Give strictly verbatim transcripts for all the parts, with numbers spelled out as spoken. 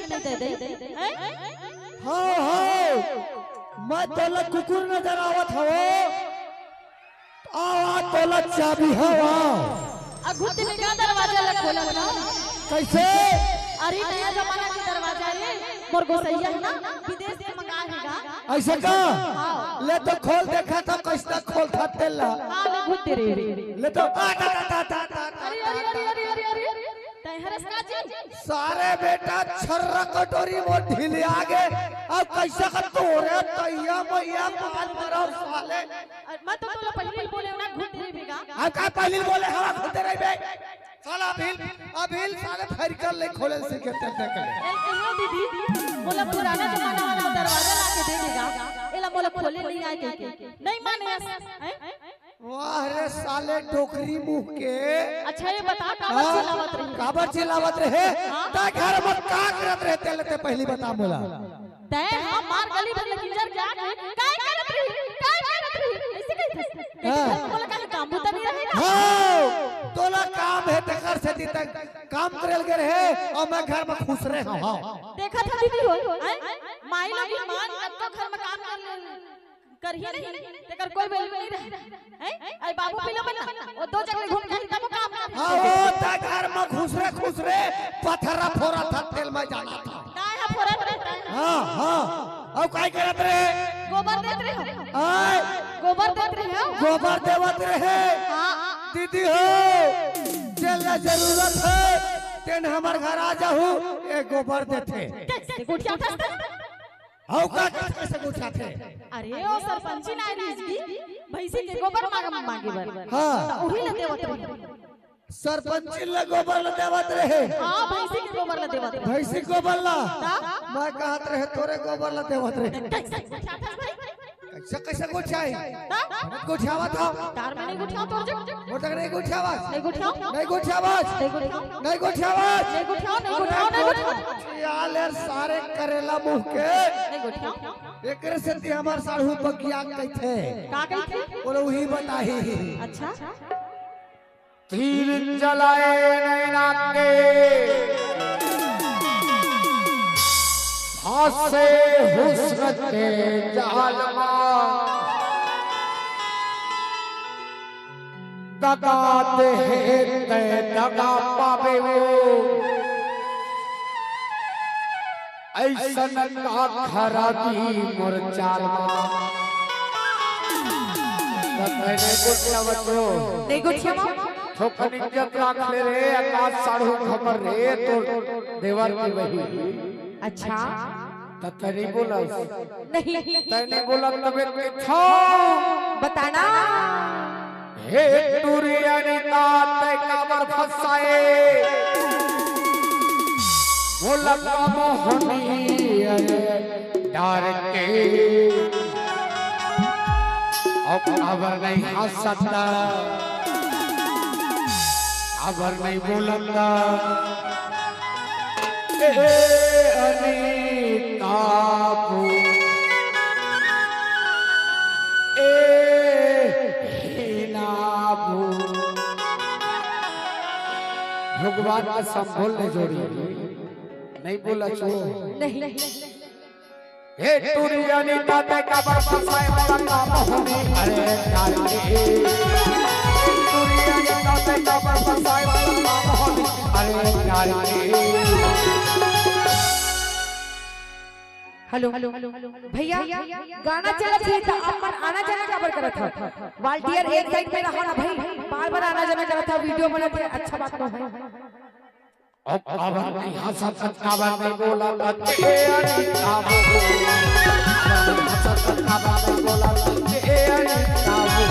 नहीं दे दे, हैं? हाँ, हाँ, मैं तोला कुकुर नजर आवत हवो। आवा तोला चाबी हवा। अघुत में का दरवाजा ला खोलत ना? कैसे? अरे नया जमाना के दरवाजा रे, मोर गोसैया है ना, विदेश से मंगा है गा। ऐसे का? हाँ। ले तो खोल देखा था कैसे खोलता तेला। हाँ, ले घुत रे। ले तो आ, ता, ता, ता, ता, ता, ता, अरे, अरे, ता, अरे, ता, अरे, अरे, अरे, अरे। तैं हरस का जी? सारे बेटा छर्रा कटोरी मोर ढीले आगे। अब कैसे का तोरे तैया मैया मार मरो साले। अरे, मैं तो तोला पहले ही बोले ना घुत रे बेगा। अब का पहले ही बोले हवा घुत रे बे। साला अभिल, अभिल साले फेर कर ले खोले सीखे ते ते कर। ए, कहो दीदी, मोला पुराना जमाना वाला दरवाजा ला के दे देगा। एला मोला खोले नहीं आए के। नहीं माने अस, हैं? वाह रे साले डोकरी मुंह के। अच्छा ये बता काबर हाँ, चिल्लावत रही? काबर चिल्लावत रहे? हाँ? ता घर में का करत रहे तेले ते पहली बता मोला। तैं हमार गली भर ले किंजर के आके, "काय करत रही? काय करत रही?" ऐसे कहत हस। हाँ। कहत हस, "बोला, काहे काम बुता नहीं रहेगा?" हाँ, तोला काम है, तेकर सेती तक काम करे लगे रहे अउ मैं घर में खुसरे हंव, हाँ। देखत हस दीदी हो, हैं? माई लोग ईमान कब तो घर में काम कर ले, करही नहीं, तेकर कोई value नहीं रहे। हैं? अरे बाबू पीला बना, वो दो जगह घूम के तब काम कर। हाँ, वो ता घर में घुसरे, घुसरे, पथरा फोरा था, तेल में जाना था। काय हा फोरत रहता है? हाँ, हाँ। अउ काय करत रहे? गोबर देत रहे हो। आय। गोबर देत रहे हो। गोबर देवत रहे। हाँ। दीदी हो, तेला जरूरत है, तेन हमर घर आ जाहू, ए गोबर देथे। कैसे गुठिया था? हव का कैसे गुठियाथे? अरे, ओ सरपंची ना रहिस की, भैंसी के गोबर मांग, मांगे बर। हाँ। त उही ल देवत रहे। सरपंची ल गोबर ल देवत रहे। हाँ, भैंसी के गोबर ल देवत रहे। भैंसी गोबर ला? ता? मैं कहत रहे तोरे गोबर ल देवत रहे। कैसे गुठियाथस भाई? कैसे, कैसे गुठियाही? ता? मत गुठियावा था। तार में नहीं गुठियाव तोर जग। मोर तक नहीं गुठियावा। नहीं गुठियाव। नहीं गुठियावा। नहीं गुठियाव। नहीं गुठियाव, नहीं गुठियाव, नहीं गुठियाव, नहीं गुठियाव। यार, यार, सारे करेला मुंह के। नहीं गुठियाव। एकरे सेती हमर साढ़ू बगिया कहिथे। का कहिथे? बोले, उही बताही। अच्छा। तीर चलाए नैना के, फांसे हुस्न के जाल मा। दगा देहे तै दगा पाबे वो, अइसन का खराबी मोर चाल मा। तब मैंने गुस्सा बचो। नहीं गुस्सा। थोकन इज्जत राख ले रे, आकाश साढ़ू खबर रे, तो देवर की वही। अच्छा। त तैं नहीं बोला। नहीं। तैं नहीं बोला तबे के छो। बताना। हे टुरिया रीता तैं काबर फंसाए। बोला का मोहनी अरे डार के। अउ काबर नहीं हंसता। काबर नहीं बोलता। ए अनिता बू, ए हीना बू। भगवान का संबोल ले जोड़ी। नहीं बोला छो। नहीं। हे टुरिया रीता तैं काबर फंसाए मोला का मोहनी अरे डार के। टुरिया रीता तैं काबर फंसाए मोला का मोहनी अरे डार के। हेलो, भैया, गाना चलत हे त अपन आना जाना काबर करत हव? Volunteer एक side में रहो ना भाई, बार-बार आना जाना करत हव, video बनत हे, अच्छा बात तो है। अब काबर नहीं हंसत, काबर नहीं बोलत, ए अनिता बू। काबर नहीं हंसत, काबर नहीं बोलत, ए अनिता बू।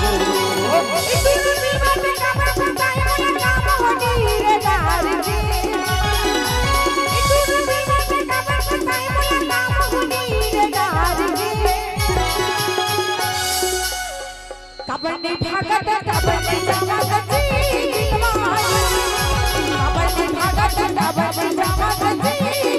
काबर नहीं भागत, काबर नहीं जावत जी, काबर नहीं भागत, काबर नहीं जावत जी,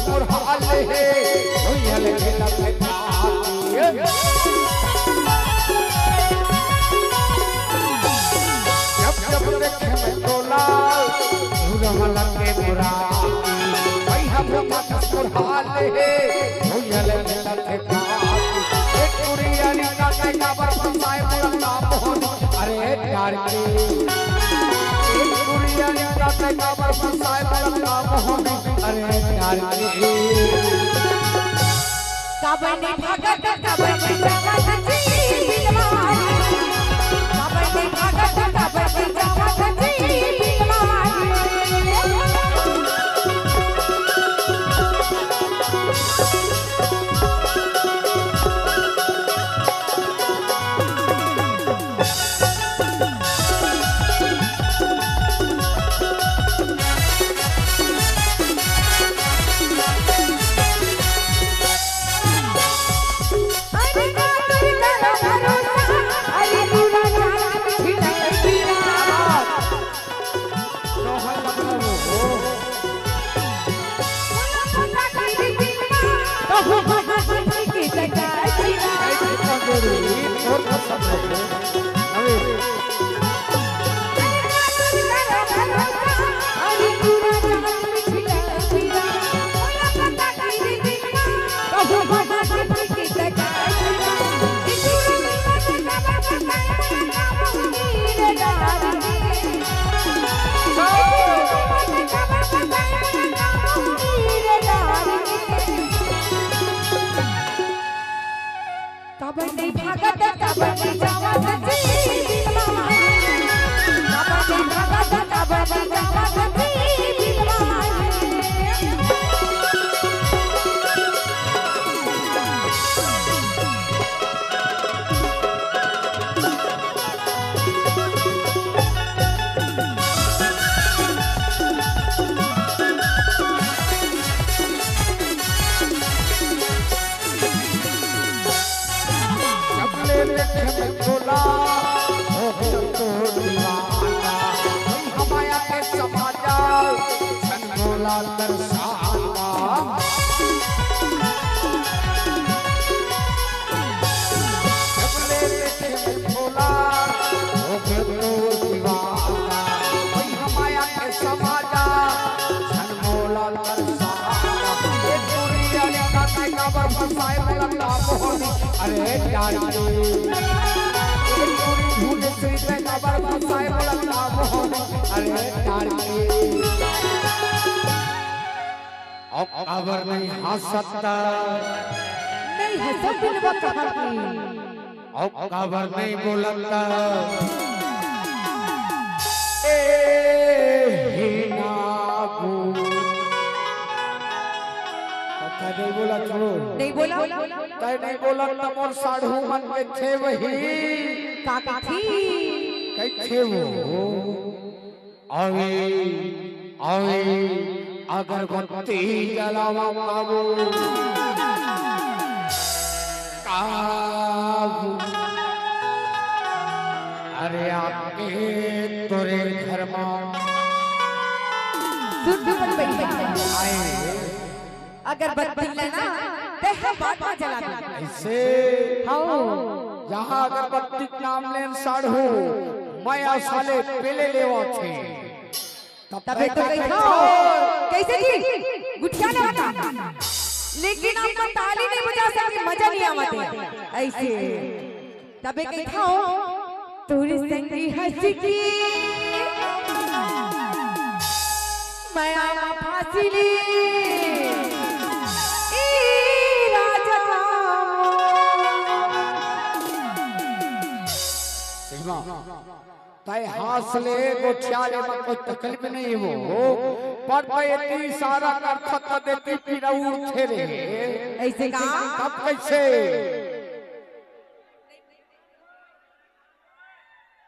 मोर हाल हे, भुइयां ले मिलत हे पाती। जब जब देखे मैं तोला, झूला वाला के मुराती। भैया भूखा कस मोर हाल हे, भुइयां ले मिलत हे पाती। एक कुरिया निका के काबर फंसाए मोला काम होनी। अरे डार्लिंग, एक कुरिया निका के काबर फंसाए मोला काम होनी। अरे डार्लिंग। काबर नहीं भागत, काबर नहीं जावत जी बिलवारी। काबर नहीं भागत, काबर नहीं जावत जी बिलवारी। काबर नहीं भागत, काबर नहीं जावत जी बिलवारी। काबर नहीं भागत, काबर नहीं जावत जी बिलवारी। जब ले देखे मैं तोला, हो गया तो दीवाना। भाई हमाया के समाजा, सन मोला तरसाना। जब ले देखे मैं तोला, हो गया तो दीवाना। भाई हमाया के समाजा, सन मोला तरसाना। ए कुरिया निका के काबर फंसाए मोला काम होनी। अरे डार्लिंग, ए कुरी भुवनेश्वरी के काबर फंसाए मोला काम होनी। अरे डार्लिंग। अब काबर नहीं हंसत? नहीं हंसत बिलवा कहाँ की? अउ काबर नहीं बोलत? ए ही नागू। त तैं नहीं बोलत हो। नहीं बोला। तैं नहीं बोलत त मोर साढ़ू मन कथे वही। का कथे? कथे वो। अभी, अभी अगरबत्ती जलावा बाबू। काबू। अरे आके तोरे घर मा सुन, सुन, सुन, सुन। आए। अगरबत्ती लेना, ते हम बाद में जला दे। ऐसे? हाँ। जहाँ अगरबत्ती के नाम लेन साढ़ू, मैं आ साले पेले लेवा थे। तब तबे तो कही था। कैसे जी? गुठिया लेवा था। लेकिन आप ताली नहीं बजा सकते, मजा नहीं आवा थे। ऐसे। तबे कही था। तोर संगी हंस के मैं आमा फांसी ली, ए राजा। सीमा, तैं हंस ले, गोठिया ले, मैं कोई तकलीफ नहीं हो, पर तैं इतनी इशारा कर सकता देती, पीरा उड़ते रहे। ऐसे का? तब कैसे?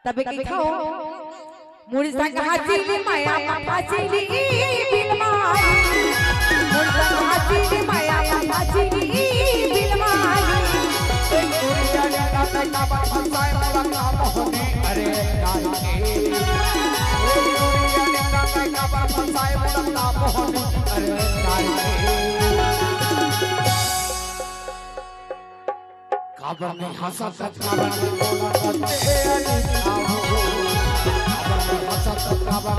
तबे कहिथव, मोर संग हाजिरी माया मा फांसी ली बिलमारी। मोर संग हाजिरी माया मा फांसी ली बिलमारी। एक दुनिया ने ना तैं काबर फंसाए मोला काम होने, अरे डाल के। एक दुनिया ने ना तैं काबर फंसाए मोला काम होने, अरे डाल के। अगर नहीं हंसा तो काबर नहीं बोला तो तेरी आँखों। अगर नहीं हंसा तो काबर